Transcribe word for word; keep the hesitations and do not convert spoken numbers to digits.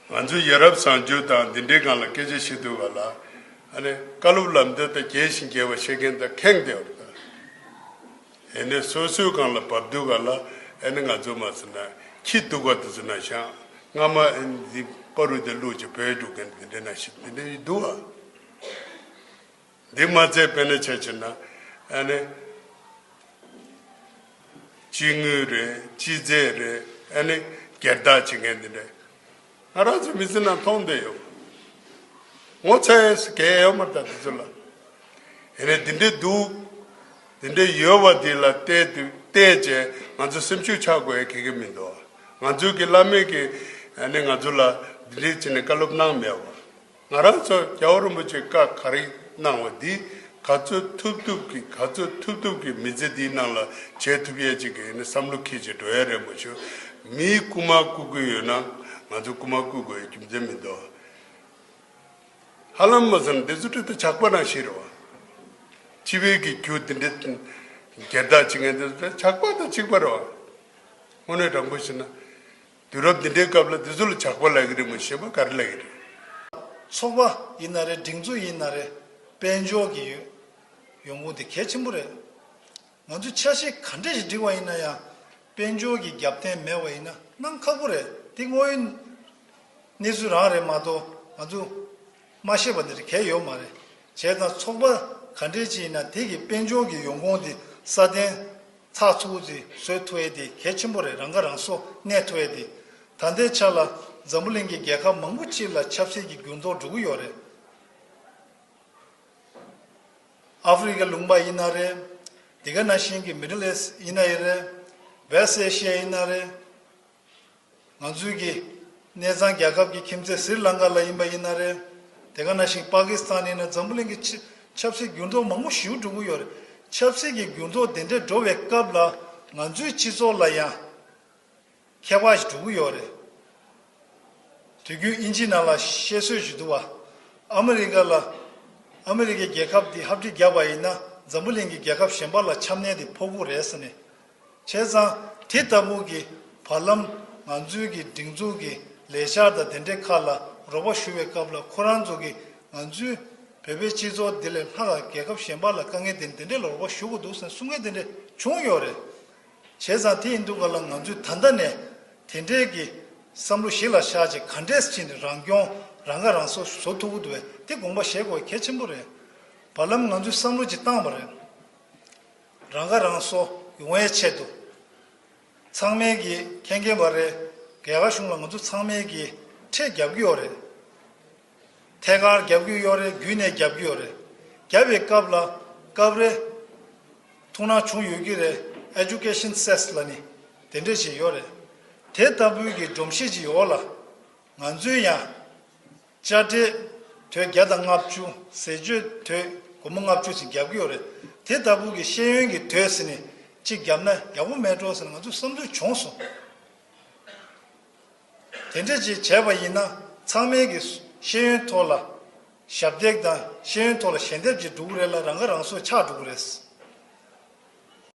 ང་ཚོ་ཡ་རབས་བཟང་སྤྱོད་དང་འདི་འདྲའི་སྒང་ལ་སྐད་ཆ་བཤད་དུས་ག་ལ། ཨ་ནི་བཀའ་སློབ་ལམ་སྟོན་དང་རྒྱས་ཤིང་རྒྱས་པ་བཤད་མཁན་དང་ཁེངས་བསྡད་པ་རེད། ཨེ་ནས་སོ་སོའི་སྒང་ལ་བབས་དུས་ག་ལ། ཨེ་ནི་ང་ཚོ་མ་ཟེར་ན་ཁྱི་གདུག་པ་དེ་ཚོ་ན་ཤང་སྔ་མ་ཨེ་འདི་པ་རུ་དེ་བླུགས་ཀྱི་བོད་རྒྱུག་མཁན་དེ་འདྲ་ན་ཞིག་དེ་འདྲ་ཡི་འདུག་ཨ། འདི་མ་ཚད་དཔེར་ན་ཆ་བཞག་ན། ཨེ་ནི་སྤྱི་དངུལ་རེད། སྤྱི་རྫས་རེད། ཨེ་ནི་སྒེར་བདག་བྱེད་མཁན་དེ་འདྲ། ང་རང་ཚོ་མི་ཚེ་ནང་མཐོང་བསྡད་ཡོད། ངོ་ཚ་ཡས་གལ་ཡོད་མ་རེད་ད་དེ་ཚོ་ལ། ཡིན་ནའི་འདི་འདྲའི་འདུག་འདི་འདྲའི་ཡོད་པ་འདི་ལ་བལྟས་དུས་བལྟས་བྱས་ང་ཚོ་སེམས་ཤུགས་ཆག་དགོས་ཡ་གི་གི་མི་འདུག་ང་ཚོའི་གི་བླ་མས་གི་ཨ་ནི་ང་ཚོ་ལ་འདི་འདྲའི་བྱས་ནས་བཀའ་སློབ་གནང་མེད་པ། ང་རང་ཚོ་རྒྱལ་བ་རིན་པོ་ཆེ་བཀའ་ག་རེ་གནང་བ་འདི་ག་ཚོད་ཐུབ་ཐུབ་ཀྱི་ག་ཚོད་ཐུབ་ཐུབ་ཀྱི་མི་ཚེ་འདིའི་ནང་ལ་བྱེད་ཐུབ་ཡས་ཅིག་གི་ནི་བསམ་བློ་འཁྱེར་བྱས་འགྲོ་ཡས་རེད་མ་གཞི། མིའི་རྐུ་མ་རྐུ་དགོས་ཡོད་ན་ང་ཚོ་རྐུ་མ་རྐུ་དགོས་ཡས་རྒྱུ་མཚན་མི་འདུག་ཧ་ལམ་མ་ཟེར་ན་འདི་ཚོ་ཁྲིད་དུ་ཇག་པ་ནང་བཞིན་རེད་བ། སྤྱི་པའི་གི་རྒྱུ་འདི་འདྲ་སྒེར་བདག་བྱེད་མཁན་འདི་ཚོ་ཇག་པ་དང་གཅིག་པ་རེད་བ། དངོས་གནས་དྲང་པོ་བཤད་ན། དུས་རབས་འདི་འདྲའི་སྐབས་ལ་འདི་ཚོ་ལ་ཇག་པ་ལབ་ཀྱི་རེད་མོད། གཞན་པ་ག་རེ་ལབ་ཀྱི་རེད། ཚོགས་པ་ཡིན་ན་རེད། སྒྲིག་འཛུགས་ཡིན་ན་རེད། དཔལ་འབྱོར་གྱི་ཡོད་ཡོང་ཁུངས་དེ་གལ་ཆེན་པོ་རེད། ང་ཚོས་ཆ་ཤས་ག་འདྲས་ཞིག་བསྒྲིགས་པ་ཡིན་ན་ཡང་དཔལ་འབྱོར་གྱི་རྒྱབ་རྟེན་མེད་པ་ཡིན་ན་གནང་ཁག་པོ་རེད། དེ་དངོས་ཡོད་གནས་ཚུལ་རང་རེད་མ་གཏོགས་ང་ཚོ་མ་ཤེས་པ་འདི་རེད་གལ་ཡོད་མ་རེད། བྱས་ཙང་ཚོགས་པ་ག་འདྲས་ཅིག་ཡིན་ན་དེ་གི་དཔལ་འབྱོར་གྱི་ཡོང་ཁུངས་དེ་སྲ་བརྟན་ཚགས་ཚུད་དེ་བཟོ་ཐུབ་ཡས་དེ་གལ་ཆེན་པོ་རེད། རང་ཁ་རང་གསོ་གནས་ཐུབ་ཡས་དེ། ད་ལྟའི་ཆ་ལ་འཛམ་བུ་གླིང་གི་རྒྱལ་ཁབ་མང་པོ་ཅིག་ལ་ཆབ་སྲིད་ཀྱི་འགྱུར་ལྡོག་འགྲོ་གི་ཡོད་རེད། ཨ་ཧྥེ་རི་ཁའི་ལུང་པ་ཡིན་ན་རེད། དེ་ག་ནང་བཞིན་གྱི་མི་ཌལ་ཨི་སི་ཊི་ཡིན་ན་ཡང་རེད། ཝེ་སི་ཊི་ཨེ་ཤི་ཡ་ཡིན་ན་རེད། ང་ཚོའི་གི་གནས་ཚང་རྒྱལ་ཁབ་ཀྱི་ཁྱིམ་མཚེས་སི་རི་ལང་ཀ་ལ་ཡིན་པ་ཡིན་ན་རེད། དེ་ག་ནང་བཞིན་པ་ཀི་སི་ཐན་ཡིན་ན་འཛམ་བུ་གླིང་གི་ཆ་ཆབ་སྲིད་འགྱུར་ལྡོག་མང་པོ་ཞིག་འགྲོ་གི་ཡོད་རེད། ཆབ་སྲིད་ཀྱི་འགྱུར་ལྡོག་དེ་འདྲས་འགྲོ་བའི་སྐབས་ལ་ང་ཚོའི་སྤྱི་ཚོགས་ལ་ཡང་ཁྱད་པར་ཞིག་འགྲོ་གི་ཡོད་རེད། དུས་རྒྱུན་དབྱིན་ཇི་ནང་ལ་བཤད་སྲོལ་ཞིག་འདུག་བ། ཨ་མི་རི་ཀ་ལ་ཨ་མི་རི་ཀའི་རྒྱལ་ཁབ་འདི་ཧབ་སྦྲིད་བརྒྱབ་པ་ཡིན་ན་འཛམ་བུ་གླིང་གི་རྒྱལ་ཁབ་གཞན་པ་ལ་ཆམ་ནད་དེ་ཕོག་གི་རེད་ཟེར་ནས། བྱས་ཙང་དེ་ལྟ་བུ་གི་བར་ལམ་ང་ཚོའི་གི་སྒྲིག་འཛུགས་ཀྱི་ལས་འཆར་དང་དེ་འདྲའི་ཁག་ལ་རོགས་པ་ཞུ་བའི་སྐབས་ལ་ཁོ་རང་ཚོ་གི་ང་ཚོའི་བོད་པའི་སྤྱི་ཚོགས་འདི་ལས་ལྷག་ག་རྒྱལ་ཁབ་གཞན་པ་ལ་དཀའ་ངལ་དེ་འདི་འདྲའི་ལ་རོགས་པ་ཞུ་དགོས་འདུག་ཟེར་གསུང་མཁན་དེ་འདྲ་བྱུང་ཡོད་རེད། བྱས་ཙང་དེ་ཡིན་དུས་ག་ལ་ང་ཚོས་ད་ལྟ་ནས་དེ་འདྲའི་གི་བསམ་བློ་གཞི་ལ་བཞག་བྱས་ག་འདྲས་བྱས་ནས་རང་སྐྱོང་རང་ཁ་རང་གསོ་བཟོ་ཐུབ་ཀྱི་འདུག་བས། དེ་དགོངས་པ་བཞེས་དགོས་གལ་ཆེན་པོ་རེད། བར་ལམ་ང་ཚོས་བསམ་བློ་ཅིག་བཏང་བ་རེད། རང་ཁ་རང་གསོ་ཡོང་བའི་ཆེད་དུ། ཚང་མས་ཀྱི་མཁྱེན་མཁྱེན་པ་རེད། རྒྱ་གར་གཞུང་ལ་ང་ཚོ་ཚང་མས་ཀྱི་ཁྲལ་རྒྱབ་ཀྱི་ཡོད་རེད། ཐད་ཀར་རྒྱབ་ཀྱི་ཡོད་རེད། བརྒྱུད་ནས་རྒྱབ་ཀྱི་ཡོད་རེད། རྒྱབ་པའི་སྐབས་ལ་སྐབས་རེ་ཐུགས་སྣང་བྱུང་ཡོད་ཀྱི་རེད། Education cess ལ་ནི་དེ་འདྲས་ཞིག་ཡོད་རེད། དེ་ལྟ་བུའི་གི་སྒྲོམ་གཞི་ཅིག་ཡོད་ལ། ང་ཚོས་ཡང་དཔྱ་ཁྲལ་དོད་བརྒྱ་དང་ལྔ་བཅུ། ཟས་བཅད་དོད་སྒོར་མོ་ལྔ་བཅུ་ཞིག་རྒྱབ་ཀྱི་ཡོད་རེད། དེ་ལྟ་བུ་གི་ཤེས་ཡོན་གྱི་དོད་ཟེར་ནས་གཅིག་བརྒྱབ་ན་ཡག་པོ་མེད་འགྲོ་ཟེར་ནས་ང་ཚོས་བསམ་ཚུལ་བྱུང་སོང་། དེ་འདྲ་ཅིག་བྱས་པ་ཡིན་ན་ཚང་མའི་གི་ཤེས་ཡོན་ཐོག་ལ་ཞབས་འདེགས་དང་ཤེས་ཡོན་ཐོག་ལ་ཞལ་འདེབས་ཅིག་འགྲོ་གི་རེད་ལ། རང་ཁ་རང་གསོ་ཆགས་འགྲོ་གི་རེད།